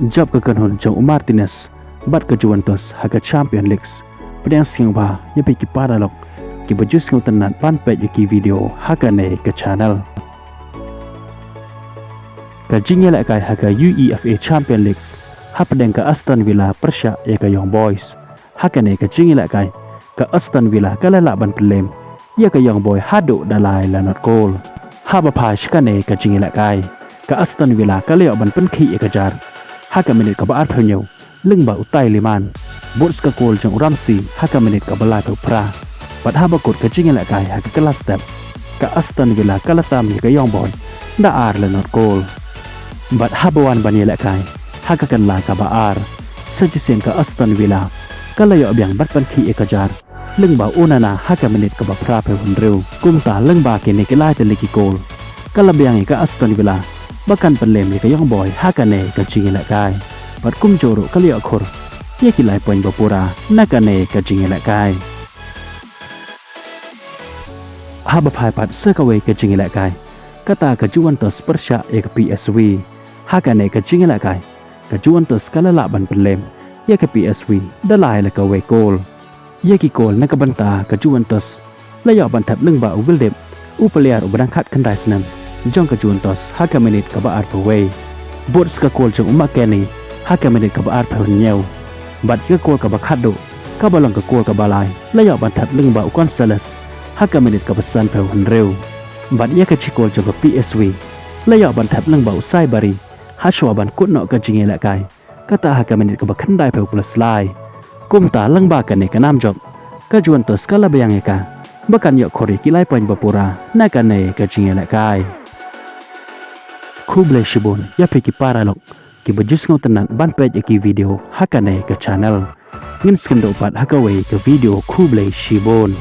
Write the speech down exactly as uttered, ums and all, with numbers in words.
Jop ka kynhun jong u Martinez bad ka Juventus ha ka Champions League. Pdiang sngewbha ïa phi ki paralok kiba ju sngewtynnat ban peit ïa ki video ha kane ka channel. Ka jingïalehkai ha ka UEFA Champions League, hapdeng ka Aston Villa pyrshah ïa ka Young Boys. Ha kane ka jingïalehkai, ka Aston Villa ka la lah ban pynlem ïa ka Young Boy haduh da lai la not kol. Haba phai sha kane ka jingïalehkai, ka Aston Villa ka la ïoh ban pynkhih ïa ka jar ha ka minit kaba arphew hynñiew, lyngba u Tielemans. Bad sa ka kol jong u Ramsey ha ka minit kaba laiphew phra. Bad haba kut ka jingïalehkai ha ka kylla step, ka Aston Villa ka la tam ïa ka Young Boy da ar la not kol. Bad haba wan ban ïalehkai ha ka kylla kaba ar, sa shisien ka Aston Villa ka la ïoh biang ban pynkhih ïa ka jar lyngba u Onana ha ka minit kaba phraphew hynriew. Kumta lyngba kine ki lai tylli ki kol, ka la biang ïa ka Aston Villa ba kan pynlem ïa ka Young Boy ha kane ka jingïalehkai. Bad kumjuh ruh ka la ïoh khur ïa ki lai point ba pura na kane ka jingïalehkai. Haba phai pat sa kawei ka jingïalehkai, kata ka Juventus pyrshah ïa ka PSV. Ha kane ka jingïalehkai, ka Juventus ka la lah ban pynlem ïa ka PSV da lai la kawei kol. Ïa ki kol na ka bynta ka Juventus la ïoh ban thep lyngba u Wiltord, u player uba dang khatkhyndai snem jong ka Juventus ha ka minit kaba arphew wei. Bad sa ka kol jong u McKennie ha ka minit kaba arphew hynñiew. Bad ïa ka kol kaba khatduh, kaba long ka kol kaba lai, la ïoh ban thep lyngba u Gonzalez ha ka minit kaba sanphew hynriew. Bad ïa ka jingkol jong ka PSV la ïoh ban thep lyngba u Saibari hashwa ban kut noh ka jingïalehkai, kata ha ka minit kaba khyndaiphew plus lai. Kumta lyngba kane ka nam jop, ka Juventus ka la biang ïa ka ba kan ïoh khur ïa ki lai point ba pura na kane ka jingïalehkai. Khublei shibun ïa phi ki paralok kiba ju sngewtynnat ban peit ïa ki video ha kane ka channel. Ngin sa ïakynduh pat ha kawei ka video, khublei shibun.